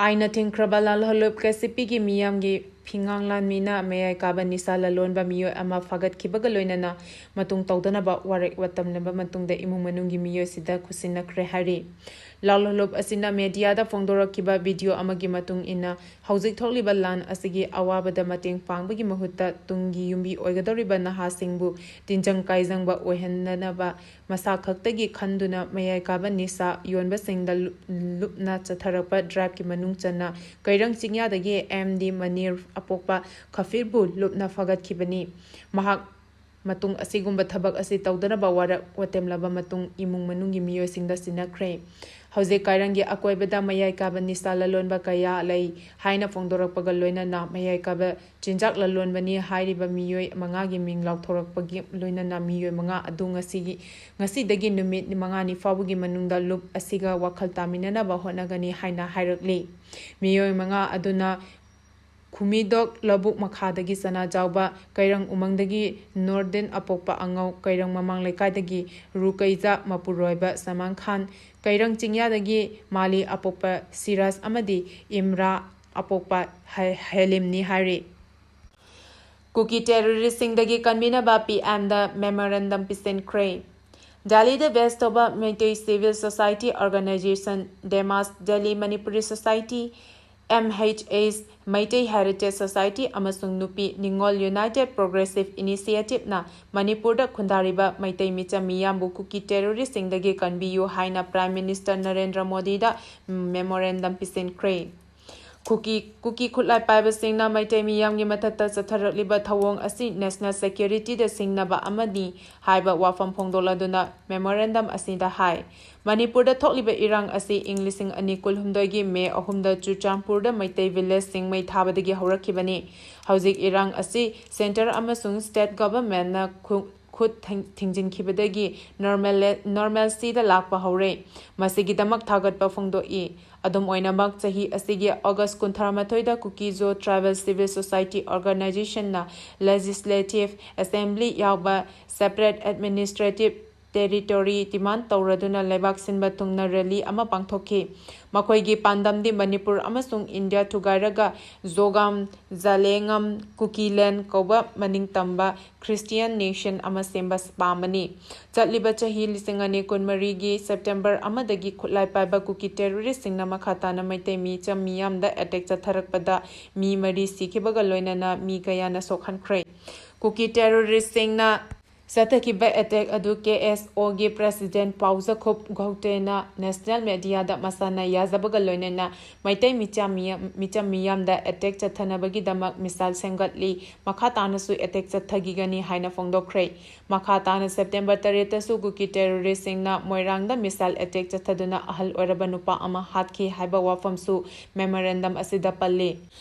ꯑꯥꯏꯟꯅ ꯊꯤꯡꯈ꯭ꯔꯕ ꯂꯥꯜꯍꯧꯂꯨꯞ ꯀꯦ ꯁꯤ ꯄꯤꯒꯤ ꯃꯤꯌꯥꯝꯒꯤ ꯐꯤꯉꯥꯡ ꯂꯥꯟꯃꯤꯅ ꯃꯌꯥꯏ ꯀꯥꯕ ꯅꯤꯁꯥ ꯂꯂꯣꯟꯕ ꯃꯤꯑꯣꯏ ꯑꯃ ꯐꯥꯒꯠꯈꯤꯕꯒ ꯂꯣꯏꯅꯅ ꯃꯇꯨꯡ ꯇꯧꯗꯅꯕ ꯋꯥꯔꯦꯞ ꯋꯥꯇꯝꯂꯕ ꯃꯇꯨꯡꯗ ꯏꯃꯨꯡ ꯃꯅꯨꯡꯒꯤ ꯃꯤꯑꯣꯏꯁꯤꯗ ꯈꯨꯠꯁꯤꯟꯅꯈ꯭ꯔꯦ ꯍꯥꯏꯔꯤ꯫ ꯂꯥꯜꯍꯧꯂꯨꯞ ꯑꯁꯤꯅ ꯃꯦꯗꯤꯌꯥꯗ ꯐꯣꯡꯗꯣꯔꯛꯈꯤꯕ ꯚꯤꯗꯤꯑꯣ ꯑꯃꯒꯤ ꯃꯇꯨꯡ ꯏꯟꯅ, ꯍꯧꯖꯤꯛ ꯊꯣꯛꯂꯤꯕ ꯂꯥꯟ ꯑꯁꯤꯒꯤ ꯑꯋꯥꯕꯗ ꯃꯇꯦꯡ ꯄꯥꯡꯕꯒꯤ ꯃꯍꯨꯠꯇ ꯇꯨꯡꯒꯤ ꯌꯨꯝꯕꯤ ꯑꯣꯏꯒꯗꯧꯔꯤꯕ ꯅꯍꯥꯁꯤꯡꯕꯨ ꯇꯤꯟꯖꯪ ꯀꯥꯏꯖꯪꯕ ꯑꯣꯏꯍꯟꯗꯅꯕ ꯃꯁꯥ ꯈꯛꯇꯒꯤ ꯈꯟꯗꯨꯅ ꯃꯌꯥꯏ ꯀꯥꯕ ꯅꯤꯁꯥ ꯌꯣꯟꯕꯁꯤꯡꯗ ꯂꯨꯞ-, ꯂꯨꯞꯅ ꯆꯠꯊꯔꯛꯄ ꯗ꯭ꯔꯥꯏꯚꯀꯤ ꯃꯅꯨꯡ ꯆꯟꯅ ꯀꯩꯔꯪ ꯆꯤꯡꯌꯥꯗꯒꯤ ꯑꯦꯝ ꯗꯤ ꯃꯅꯤꯔ ꯑꯄꯣꯛꯄ ꯈꯐꯤꯔꯕꯨ ꯂꯨꯞꯅ ꯐꯥꯒꯠꯈꯤꯕꯅꯤ꯫ ꯃꯍꯥꯛ ꯃꯇꯨꯡ ꯑꯁꯤꯒꯨꯝꯕ ꯊꯕꯛ ꯑꯁꯤ ꯇꯧꯗꯅꯕ ꯋꯥꯔꯛ ꯋꯥꯇꯦꯝꯂꯕ ꯃꯇꯨꯡ ꯏꯃꯨꯡ ꯃꯅꯨꯡꯒꯤ ꯃꯤꯑꯣꯏꯁꯤꯡꯗ ꯁꯤꯟꯅꯈ꯭ꯔꯦ꯫ ꯍꯧꯖꯤꯛ ꯀꯥꯏꯔꯪꯒꯤ ꯑꯀꯣꯏꯕꯗ ꯃꯌꯥꯏ ꯀꯥꯕ ꯅꯤꯁꯥ ꯂꯂꯣꯟꯕ ꯀꯌꯥ ꯂꯩ ꯍꯥꯏꯅ ꯐꯣꯡꯗꯣꯔꯛꯄꯒ ꯂꯣꯏꯅꯅ ꯃꯌꯥꯏ ꯀꯥꯕ ꯆꯤꯟꯖꯥꯛ ꯂꯂꯣꯟꯕꯅꯤ ꯍꯥꯏꯔꯤꯕ ꯃꯤꯑꯣꯏ ꯃꯉꯥꯒꯤ ꯃꯤꯡ ꯂꯥꯎꯊꯣꯔꯛꯄꯒꯤ ꯂꯣꯏꯅꯅ ꯃꯤꯑꯣꯏ ꯃꯉꯥ ꯑꯗꯨ ꯉꯁꯤꯒꯤ, ꯉꯁꯤꯗꯒꯤ ꯅꯨꯃꯤꯠ ꯃꯉꯥꯅꯤ ꯐꯥꯎꯕꯒꯤ ꯃꯅꯨꯡꯗ ꯂꯨꯞ ꯑꯁꯤꯒ ꯋꯥꯈꯜ ꯇꯥꯃꯤꯟꯅꯅꯕ ꯍꯣꯠꯅꯒꯅꯤ ꯍꯥꯏꯅ ꯍꯥꯏꯔꯛꯂꯤ꯫ ꯃꯤꯑꯣꯏ ꯃꯉꯥ ꯑꯗꯨꯅ ꯈꯨꯃꯤꯗꯣꯛ ꯂꯧꯕꯨꯛ ꯃꯈꯥꯗꯒꯤ ꯆꯅꯥ ꯆꯥꯎꯕ, ꯀꯩꯔꯪ ꯎꯃꯪꯗꯒꯤ ꯅꯣꯔꯗꯤꯟ ꯑꯄꯣꯛꯄ ꯑꯉꯧ, ꯀꯩꯔꯪ ꯃꯃꯥꯡ ꯂꯩꯀꯥꯏꯗꯒꯤ ꯔꯨꯀꯩꯖꯥ ꯃꯄꯨꯔꯣꯏꯕ ꯁꯜꯃꯥꯟ ꯈꯥꯟ, ꯀꯩꯔꯪ ꯆꯤꯡꯌꯥꯗꯒꯤ ꯃꯥꯂꯤ ꯑꯄꯣꯛꯄ ꯁꯤꯔꯥꯖ ꯑꯃꯗꯤ ꯏꯝꯔꯥ ꯑꯄꯣꯛꯄ ꯍꯦ-, ꯍꯦꯂꯤꯝꯅꯤ ꯍꯥꯏꯔꯤ꯫ ꯀꯨꯀꯤ ꯇꯦꯔꯣꯔꯤꯁꯁꯤꯡꯗꯒꯤ ꯀꯟꯕꯤꯅꯕ ꯄꯤ ꯑꯦꯝꯗ ꯃꯦꯃꯣꯔꯦꯟꯗꯝ ꯄꯤꯁꯤꯟꯈ꯭ꯔꯦ꯫ ꯗꯦꯜꯂꯤꯗ ꯕꯦꯁ ꯇꯧꯕ Meitei civil society organisation Demas Delhi Manipuri society, M H S, Meitei heritage society ꯑꯃꯁꯨꯡ ꯅꯨꯄꯤ ꯅꯤꯉꯣꯜ ꯌꯨꯅꯥꯏꯇꯦꯗ ꯄ꯭ꯔꯣꯒ꯭ꯔꯦꯁꯤꯚ ꯏꯅꯤꯁꯤꯌꯦꯇꯤꯚꯅ ꯃꯅꯤꯄꯨꯔꯗ ꯈꯨꯟꯗꯥꯔꯤꯕ ꯃꯩꯇꯩ ꯃꯤꯆꯝ ꯃꯤꯌꯥꯝꯕꯨ ꯀꯨꯀꯤ ꯇꯦꯔꯣꯔꯤꯁꯁꯤꯡꯗꯒꯤ ꯀꯟꯕꯤꯌꯨ ꯍꯥꯏꯅ ꯄ꯭ꯔꯥꯏꯝ ꯃꯤꯅꯤꯁꯇꯔ ꯅꯔꯦꯟꯗ꯭ꯔ ꯃꯣꯗꯤꯗ ꯃꯦꯃꯣꯔꯦꯟꯗꯝ ꯄꯤꯁꯤꯟꯈ꯭ꯔꯦ꯫ ꯀꯨꯀꯤ ꯀꯨꯀꯤ ꯈꯨꯠꯂꯥꯏ ꯄꯥꯏꯕꯁꯤꯡꯅ ꯃꯩꯇꯩ ꯃꯤꯌꯥꯝꯒꯤ ꯃꯊꯛꯇ ꯆꯠꯊꯔꯛꯂꯤꯕ ꯊꯧꯑꯣꯡ ꯑꯁꯤ ꯅꯦꯁꯅꯦꯜ ꯁꯦꯀ꯭ꯌꯨꯔꯤꯇꯤꯗ ꯁꯤꯡꯅꯕ ꯑꯃꯅꯤ ꯍꯥꯏꯕ ꯋꯥꯐꯝ ꯐꯣꯡꯗꯣꯛꯂꯗꯨꯅ ꯃꯦꯃꯣꯔꯦꯟꯗꯝ ꯑꯁꯤꯗ ꯍꯥꯏ꯫ ꯃꯅꯤꯄꯨꯔꯗ ꯊꯣꯛꯂꯤꯕ ꯏꯔꯥꯡ ꯑꯁꯤ ꯏꯪ ꯂꯤꯁꯤꯡ ꯑꯅꯤ ꯀꯨꯟꯍꯨꯝꯗꯣꯏꯒꯤ ꯃꯦ ꯑꯍꯨꯝꯗ ꯆꯨꯔꯆꯥꯟꯄꯨꯔꯗ ꯃꯩꯇꯩ ꯚꯤꯂꯦꯖꯁꯤꯡ ꯃꯩ ꯊꯥꯕꯗꯒꯤ ꯍꯧꯔꯛꯈꯤꯕꯅꯤ꯫ ꯍꯧꯖꯤꯛ ꯏꯔꯥꯡ ꯑꯁꯤ ꯁꯦꯟꯇꯔ ꯑꯃꯁꯨꯡ ꯁ꯭ꯇꯦꯠ ꯒꯚꯔꯟꯃꯦꯟꯠꯅ ꯈꯨ- ꯈꯨꯠ ꯊꯤꯡ- ꯊꯤꯡꯖꯤꯟꯈꯤꯕꯗꯒꯤ ꯅꯣꯔꯃꯦꯜ- ꯅꯣꯔꯃꯦꯜꯁꯤꯗ ꯂꯥꯛꯄ ꯍꯧꯔꯦ꯫ ꯃꯁꯤꯒꯤꯗꯃꯛ ꯊꯥꯒꯠꯄ ꯐꯣꯡꯗꯣꯛꯏ꯫ ꯑꯗꯨꯝ ꯑꯣꯏꯅꯃꯛ, ꯆꯍꯤ ꯑꯁꯤꯒꯤ ꯑꯣꯒꯁ꯭ꯠ ꯀꯨꯟꯊ꯭ꯔꯥꯃꯥꯊꯣꯏꯗ ꯀꯨꯀꯤꯖꯣ ꯇ꯭ꯔꯥꯏꯕꯦꯜ ꯁꯤꯚꯤꯜ ꯁꯣꯁꯥꯏꯇꯤ ꯑꯣꯔꯒꯅꯥꯏꯖꯦꯁꯟꯅ ꯂꯦꯖꯤꯁꯂꯦꯇꯤꯚ ꯑꯦꯁꯦꯝꯕ꯭ꯂꯤ ꯌꯥꯎꯕ ꯁꯦꯄꯔꯦꯠ ꯑꯦꯗꯃꯤꯅꯤꯁꯇ꯭ꯔꯦꯇꯤꯚ ꯇꯦꯔꯤꯇꯣꯔꯤ ꯗꯤꯃꯥꯟꯗ ꯇꯧꯔꯗꯨꯅ ꯂꯩꯕꯥꯛ ꯁꯤꯟꯕ ꯊꯨꯡꯅ ꯔꯦꯂꯤ ꯑꯃ ꯄꯥꯡꯊꯣꯛꯈꯤ꯫ ꯃꯈꯣꯏꯒꯤ ꯄꯥꯟꯗꯝꯗꯤ ꯃꯅꯤꯄꯨꯔ ꯑꯃꯁꯨꯡ ꯏꯟꯗꯤꯌꯥ ꯊꯨꯒꯥꯏꯔꯒ ꯖꯣꯒꯥꯝ, ꯖꯥꯂꯦꯉꯝ, ꯀꯨꯀꯤꯂꯦꯟ ꯀꯧꯕ ꯃꯅꯤꯡꯇꯝꯕ ꯈ꯭ꯔꯤꯁꯇꯤꯌꯥꯟ ꯅꯦꯁꯟ ꯑꯃ ꯁꯦꯝꯕ ꯄꯥꯝꯕꯅꯤ꯫ ꯆꯠꯂꯤꯕ ꯆꯍꯤ ꯂꯤꯁꯤꯡ ꯑꯅꯤ ꯀꯨꯟꯃꯔꯤꯒꯤ ꯁꯦꯞꯇꯦꯝꯕꯔ ꯑꯃꯗꯒꯤ ꯈꯨꯠꯂꯥꯏ ꯄꯥꯏꯕ ꯀꯨꯀꯤ ꯇꯦꯔꯣꯔꯤꯁꯁꯤꯡꯅ ꯃꯈꯥ ꯇꯥꯅ ꯃꯩꯇꯩ ꯃꯤꯆꯝ ꯃꯤꯌꯥꯝꯗ ꯑꯦꯇꯦꯛ ꯆꯠꯊꯔꯛꯄꯗ ꯃꯤ ꯃꯔꯤ ꯁꯤꯈꯤꯕꯒ ꯂꯣꯏꯅꯅ ꯃꯤ ꯀꯌꯥꯅ ꯁꯣꯛꯍꯟꯈ꯭ꯔꯦ꯫ ꯀꯨꯀꯤ ꯇꯦꯔꯣꯔꯤꯁꯁꯤꯡꯅ ꯆꯠꯊꯈꯤꯕ ꯑꯦꯇꯦꯛ ꯑꯗꯨ ꯀꯦ ꯑꯦꯁ ꯑꯣꯒꯤ ꯄ꯭ꯔꯦꯁꯤꯗꯦꯟꯠ ꯄꯥꯎꯖꯈꯨꯞ ꯒꯧꯇꯦꯅ ꯅꯦꯁꯅꯦꯜ ꯃꯦꯗꯤꯌꯥꯗ ꯃꯁꯥꯅ ꯌꯥꯖꯕꯒ ꯂꯣꯏꯅꯅ ꯃꯩꯇꯩ ꯃꯤꯆꯝ ꯃꯤꯌꯥꯝ- ꯃꯤꯆꯝ ꯃꯤꯌꯥꯝꯗ ꯑꯦꯇꯦꯛ ꯆꯠꯊꯅꯕꯒꯤꯗꯃꯛ ꯃꯤꯁꯥꯏꯜ ꯁꯦꯝꯒꯠꯂꯤ꯫ ꯃꯈꯥ ꯇꯥꯅꯁꯨ ꯑꯦꯇꯦꯛ ꯆꯠꯊꯈꯤꯒꯅꯤ ꯍꯥꯏꯅ ꯐꯣꯡꯗꯣꯛꯈ꯭ꯔꯦ꯫ ꯃꯈꯥ ꯇꯥꯅ ꯁꯦꯞꯇꯦꯝꯕꯔ ꯇꯔꯦꯠꯇꯁꯨ ꯀꯨꯀꯤ ꯇꯦꯔꯣꯔꯤꯁꯁꯤꯡꯅ ꯃꯣꯏꯔꯥꯡꯗ ꯃꯤꯁꯥꯏꯜ ꯑꯦꯇꯦꯛ ꯆꯠꯊꯗꯨꯅ ꯑꯍꯜ ꯑꯣꯏꯔꯕ ꯅꯨꯄꯥ ꯑꯃ ꯍꯥꯠꯈꯤ ꯍꯥꯏꯕ ꯋꯥꯐꯝꯁꯨ ꯃꯦꯃꯣꯔꯦꯟꯗꯝ ꯑꯁꯤꯗ ꯄꯜꯂꯤ꯫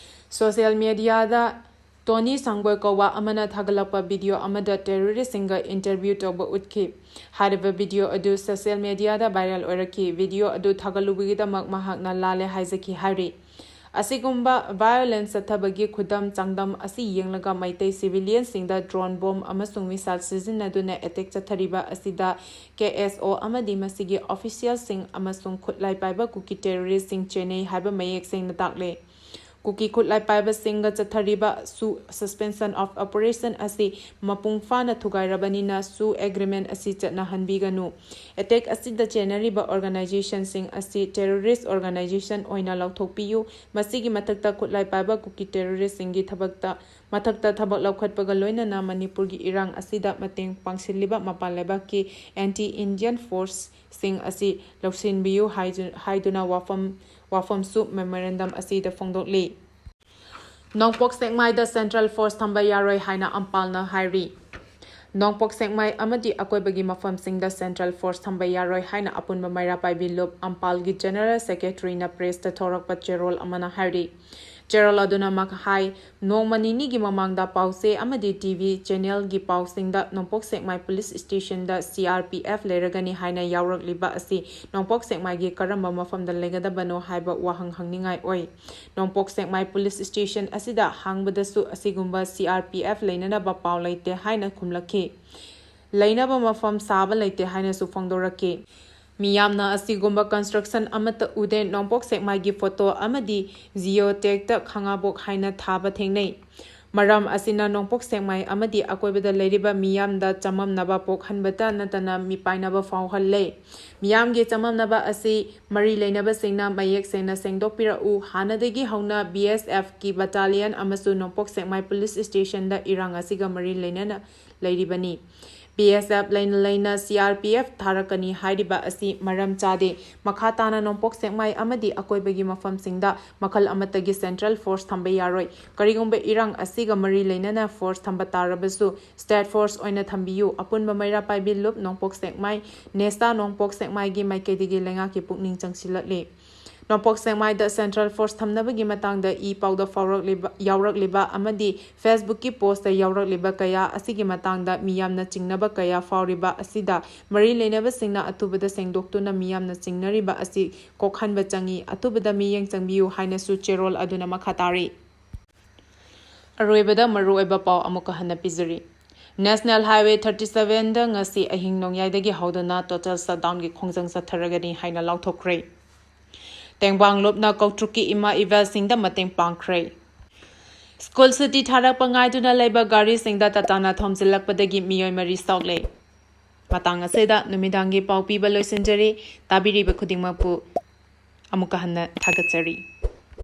ꯁꯣꯁꯤꯌꯦꯜ ꯃꯦꯗꯤꯌꯥꯗ ꯇꯣꯅꯤ ꯁꯪꯕꯣꯏ ꯀꯧꯕ ꯑꯃꯅ ꯊꯥꯒꯠꯂꯛꯄ ꯚꯤꯗꯤꯑꯣ ꯑꯃꯗ ꯇꯦꯔꯣꯔꯤꯁꯁꯤꯡꯒ ꯏꯟꯇꯔꯚ꯭ꯌꯨ ꯇꯧꯕ ꯎꯠꯈꯤ꯫ ꯍꯥꯏꯔꯤꯕ ꯚꯤꯗꯤꯑꯣ ꯑꯗꯨ ꯁꯣꯁꯤꯌꯦꯜ ꯃꯦꯗꯤꯌꯥꯗ ꯚꯥꯏꯔꯦꯜ ꯑꯣꯏꯔꯛꯈꯤ꯫ ꯚꯤꯗꯤꯑꯣ ꯑꯗꯨ ꯊꯥꯒꯠꯂꯨꯕꯒꯤꯗꯃꯛ ꯃꯍꯥꯛꯅ ꯂꯥꯜꯂꯦ ꯍꯥꯏꯖꯈꯤ ꯍꯥꯏꯔꯤ꯫ ꯑꯁꯤꯒꯨꯝꯕ ꯚꯥꯏꯑꯣꯂꯦꯟꯁ ꯆꯠꯊꯕꯒꯤ ꯈꯨꯗꯝ ꯆꯥꯡꯗꯝ ꯑꯁꯤ ꯌꯦꯡꯂꯒ ꯃꯩꯇꯩ ꯁꯤꯚꯤꯂꯤꯌꯟꯁꯤꯡꯗ ꯗ꯭ꯔꯣꯟ ꯕꯣꯝ ꯑꯃꯁꯨꯡ ꯃꯤꯁꯥꯏꯜ ꯁꯤꯖꯤꯟꯅꯗꯨꯅ ꯑꯦꯇꯦꯛ ꯆꯠꯊꯔꯤꯕ ꯑꯁꯤꯗ ꯀꯦ ꯑꯦꯁ ꯑꯣ ꯑꯃꯗꯤ ꯃꯁꯤꯒꯤ ꯑꯣꯐꯤꯁꯤꯌꯦꯜꯁꯤꯡ ꯑꯃꯁꯨꯡ ꯈꯨꯠꯂꯥꯏ ꯄꯥꯏꯕ ꯀꯨꯀꯤ ꯇꯦꯔꯣꯔꯤꯁꯁꯤꯡ ꯆꯦꯟꯅꯩ ꯍꯥꯏꯕ ꯃꯌꯦꯛ ꯁꯦꯡꯅ ꯇꯥꯛꯂꯦ꯫ ꯀꯨꯀꯤ ꯈꯨꯠꯂꯥꯏ ꯄꯥꯏꯕꯁꯤꯡꯒ ꯆꯠꯊꯔꯤꯕ ꯁꯨ suspension of operation ꯑꯁꯤ ꯃꯄꯨꯡ ꯐꯥꯅ ꯊꯨꯒꯥꯏꯔꯕꯅꯤꯅ ꯁꯨ agreement ꯑꯁꯤ ꯆꯠꯅꯍꯟꯕꯤꯒꯅꯨ꯫ Attack ꯑꯁꯤꯗ ꯆꯦꯟꯅꯔꯤꯕ organizationꯁꯤꯡ ꯑꯁꯤ terrorist organization ꯑꯣꯏꯅ ꯂꯥꯎꯊꯣꯛꯄꯤꯌꯨ꯫ ꯃꯁꯤꯒꯤ ꯃꯊꯛꯇ ꯈꯨꯠꯂꯥꯏ ꯄꯥꯏꯕ ꯀꯨꯀꯤ terroristꯁꯤꯡꯒꯤ ꯊꯕꯛꯇ ꯃꯊꯛꯇ ꯊꯕꯛ ꯂꯧꯈꯠꯄꯒ ꯂꯣꯏꯅꯅ ꯃꯅꯤꯄꯨꯔꯒꯤ ꯏꯔꯥꯡ ꯑꯁꯤꯗ ꯃꯇꯦꯡ ꯄꯥꯡꯁꯤꯜꯂꯤꯕ ꯃꯄꯥꯟ ꯂꯩꯕꯥꯛꯀꯤ anti Indian forceꯁꯤꯡ ꯑꯁꯤ ꯂꯧꯁꯤꯟꯕꯤꯌꯨ ꯍꯥꯏꯗꯨ-, ꯍꯥꯏꯗꯨꯅ ꯋꯥꯐꯝ, ꯋꯥꯐꯝꯁꯨ memorandum ꯑꯁꯤꯗ ꯐꯣꯡꯗꯣꯛꯂꯤ꯫ ꯅꯣꯡꯄꯣꯛ ꯁꯦꯛꯃꯥꯏꯗ central force ꯊꯝꯕ ꯌꯥꯔꯣꯏ ꯍꯥꯏꯅ ꯑꯝꯄꯥꯜꯅ ꯍꯥꯏꯔꯤ꯫ ꯅꯣꯡꯄꯣꯛ ꯁꯦꯛꯃꯥꯏ ꯑꯃꯗꯤ ꯑꯀꯣꯏꯕꯒꯤ ꯃꯐꯝꯁꯤꯡꯗ central force ꯊꯝꯕ ꯌꯥꯔꯣꯏ ꯍꯥꯏꯅ ꯑꯄꯨꯟꯕ ꯃꯩꯔꯥ ꯄꯥꯏꯕꯤ ꯂꯨꯞ ꯑꯝꯄꯥꯜꯒꯤ general secretaryꯅ pressꯇ ꯊꯣꯔꯛꯄ ꯆꯦꯔꯣꯜ ꯑꯃꯅ ꯍꯥꯏꯔꯤ꯫ ꯆꯦꯔꯣꯜ ꯑꯗꯨꯅ ꯃꯈ-, ꯍꯥꯏ, ꯅꯣꯡꯃ ꯅꯤꯅꯤꯒꯤ ꯃꯃꯥꯡꯗ ꯄꯥꯎꯆꯦ ꯑꯃꯗꯤ TV channelꯒꯤ ꯄꯥꯎꯁꯤꯡꯗ ꯅꯣꯡꯄꯣꯛ ꯁꯦꯛꯃꯥꯏ police stationꯗ CRPF ꯂꯩꯔꯒꯅꯤ ꯍꯥꯏꯅ ꯌꯥꯎꯔꯛꯂꯤꯕ ꯑꯁꯤ ꯅꯣꯡꯄꯣꯛ ꯁꯦꯛꯃꯥꯏꯒꯤ ꯀꯔꯝꯕ ꯃꯐꯝꯗ ꯂꯩꯒꯗꯕꯅꯣ ꯍꯥꯏꯕ ꯋꯥꯍꯪ ꯍꯪꯅꯤꯡꯉꯥꯏ ꯑꯣꯏ꯫ ꯅꯣꯡꯄꯣꯛ ꯁꯦꯛꯃꯥꯏ police station ꯑꯁꯤꯗ ꯍꯪꯕꯗꯁꯨ ꯑꯁꯤꯒꯨꯝꯕ CRPF ꯂꯩꯅꯅꯕ ꯄꯥꯎ ꯂꯩꯇꯦ ꯍꯥꯏꯅ ꯈꯨꯝꯂꯛꯈꯤ꯫ ꯂꯩꯅꯕ ꯃꯐꯝ ꯁꯥꯕ ꯂꯩꯇꯦ ꯍꯥꯏꯅꯁꯨ ꯐꯣꯡꯗꯣꯔꯛꯈꯤ꯫ ꯃꯤꯌꯥꯝꯅ ꯑꯁꯤꯒꯨꯝꯕ construction ꯑꯃꯠꯇ ꯎꯗꯦ꯫ ꯅꯣꯡꯄꯣꯛ ꯁꯦꯛꯃꯥꯏꯒꯤ photo ꯑꯃꯗꯤ geotagꯇ ꯈꯥꯉꯕꯣꯛ ꯍꯥꯏꯅ ꯊꯥꯕ ꯊꯦꯡꯅꯩ꯫ ꯃꯔꯝ ꯑꯁꯤꯅ ꯅꯣꯡꯄꯣꯛ ꯁꯦꯛꯃꯥꯏ ꯑꯃꯗꯤ ꯑꯀꯣꯏꯕꯗ ꯂꯩꯔꯤꯕ ꯃꯤꯌꯥꯝꯗ ꯆꯃꯝꯅꯕ ꯄꯣꯛꯍꯟꯕꯇ ꯅꯠꯇꯅ ꯃꯤꯄꯥꯏꯅꯕ ꯐꯥꯎꯍꯜꯂꯦ꯫ ꯃꯤꯌꯥꯝꯒꯤ ꯆꯃꯝꯅꯕ ꯑꯁꯤ ꯃꯔꯤ ꯂꯩꯅꯕꯁꯤꯡꯅ ꯃꯌꯦꯛ ꯁꯦꯡꯅ ꯁꯦꯡꯗꯣꯛꯄꯤꯔꯛꯎ꯫ ꯍꯥꯟꯅꯗꯒꯤ ꯍꯧꯅ BSFꯀꯤ battalion ꯑꯃꯁꯨꯡ ꯅꯣꯡꯄꯣꯛ ꯁꯦꯛꯃꯥꯏ police stationꯗ ꯏꯔꯥꯡ ꯑꯁꯤꯒ ꯃꯔꯤ ꯂꯩꯅꯅ ꯂꯩꯔꯤꯕꯅꯤ꯫ BSF ꯂꯩꯅ ꯂꯩꯅ CRPF ꯊꯥꯔꯛꯀꯅꯤ ꯍꯥꯏꯔꯤꯕ ꯑꯁꯤ ꯃꯔꯝ ꯆꯥꯗꯦ꯫ ꯃꯈꯥ ꯇꯥꯅ ꯅꯣꯡꯄꯣꯛ ꯁꯦꯛꯃꯥꯏ ꯑꯃꯗꯤ ꯑꯀꯣꯏꯕꯒꯤ ꯃꯐꯝꯁꯤꯡꯗ ꯃꯈꯜ ꯑꯃꯠꯇꯒꯤ central force ꯊꯝꯕ ꯌꯥꯔꯣꯏ꯫ ꯀꯔꯤꯒꯨꯝꯕ ꯏꯔꯥꯡ ꯑꯁꯤꯒ ꯃꯔꯤ ꯂꯩꯅꯅ force ꯊꯝꯕ ꯇꯥꯔꯕꯁꯨ, state force ꯑꯣꯏꯅ ꯊꯝꯕꯤꯌꯨ꯫ ꯑꯄꯨꯟꯕ ꯃꯩꯔꯥ ꯄꯥꯏꯕꯤ ꯂꯨꯞ ꯅꯣꯡꯄꯣꯛ ꯁꯦꯛꯃꯥꯏ, ꯅꯦꯁꯇꯥ ꯅꯣꯡꯄꯣꯛ ꯁꯦꯛꯃꯥꯏꯒꯤ ꯃꯥꯏꯀꯩꯗꯒꯤ ꯂꯩꯉꯥꯛꯀꯤ ꯄꯨꯛꯅꯤꯡ ꯆꯪꯁꯤꯜꯂꯛꯂꯤ꯫ ꯅꯣꯡꯄꯣꯛ ꯁꯦꯛꯃꯥꯏꯗ central force ꯊꯝꯅꯕꯒꯤ ꯃꯇꯥꯡꯗ ꯏ ꯄꯥꯎꯗ ꯐꯥꯎꯔꯛꯂꯤꯕ, ꯌꯥꯎꯔꯛꯂꯤꯕ ꯑꯃꯗꯤ Facebookꯀꯤ postꯇ ꯌꯥꯎꯔꯛꯂꯤꯕ ꯀꯌꯥ ꯑꯁꯤꯒꯤ ꯃꯇꯥꯡꯗ ꯃꯤꯌꯥꯝꯅ ꯆꯤꯡꯅꯕ ꯀꯌꯥ ꯐꯥꯎꯔꯤꯕ ꯑꯁꯤꯗ ꯃꯔꯤ ꯂꯩꯅꯕꯁꯤꯡꯅ ꯑꯊꯨꯕꯗ ꯁꯦꯡꯗꯣꯛꯇꯨꯅ ꯃꯤꯌꯥꯝꯅ ꯆꯤꯡꯅꯔꯤꯕ ꯑꯁꯤ ꯀꯣꯛꯍꯟꯕ ꯆꯪꯏ꯫ ꯑꯊꯨꯕꯗ ꯃꯤꯠꯌꯦꯡ ꯆꯪꯕꯤꯌꯨ ꯍꯥꯏꯅꯁꯨ ꯆꯦꯔꯣꯜ ꯑꯗꯨꯅ ꯃꯈꯥ ꯇꯥꯔꯤ꯫ ꯑꯔꯣꯏꯕꯗ ꯃꯔꯨꯑꯣꯏꯕ ꯄꯥꯎ ꯑꯃꯨꯛꯀ ꯍꯟꯅ ꯄꯤꯖꯔꯤ꯫ National Highway thirty sevenꯗ ꯉꯁꯤ ꯑꯍꯤꯡ ꯅꯣꯡꯌꯥꯏꯗꯒꯤ ꯍꯧꯗꯨꯅ total shutdownꯒꯤ ꯈꯣꯡꯖꯪ ꯆꯠꯊꯔꯒꯅꯤ ꯍꯥꯏꯅ ꯂꯥꯎꯊꯣꯛꯈ꯭ꯔꯦ꯫ ꯇꯦꯡꯕꯥꯡ ꯂꯨꯞꯅ ꯀꯧꯇ꯭ꯔꯨꯛꯀꯤ ꯏꯃꯥ ꯏꯕꯦꯜꯁꯤꯡꯗ ꯃꯇꯦꯡ ꯄꯥꯡꯈ꯭ꯔꯦ꯫ ꯁ꯭ꯀꯨꯜ ꯁꯨꯇꯤ ꯊꯥꯔꯛꯄ ꯉꯥꯏꯗꯨꯅ ꯂꯩꯕ ꯒꯥꯔꯤꯁꯤꯡꯗ ꯇꯇꯥꯅ ꯊꯣꯝꯖꯤꯜꯂꯛꯄꯗꯒꯤ ꯃꯤꯑꯣꯏ ꯃꯔꯤ ꯁꯣꯛꯂꯦ꯫ ꯃꯇꯥꯡ ꯑꯁꯤꯗ ꯅꯨꯃꯤꯗꯥꯡꯒꯤ ꯄꯥꯎ ꯄꯤꯕ ꯂꯣꯏꯁꯤꯟꯖꯔꯤ꯫ ꯇꯥꯕꯤꯔꯤꯕ ꯈꯨꯗꯤꯡꯃꯛꯄꯨ ꯑꯃꯨꯛꯀ ꯍꯟꯅ ꯊꯥꯒꯠꯆꯔꯤ꯫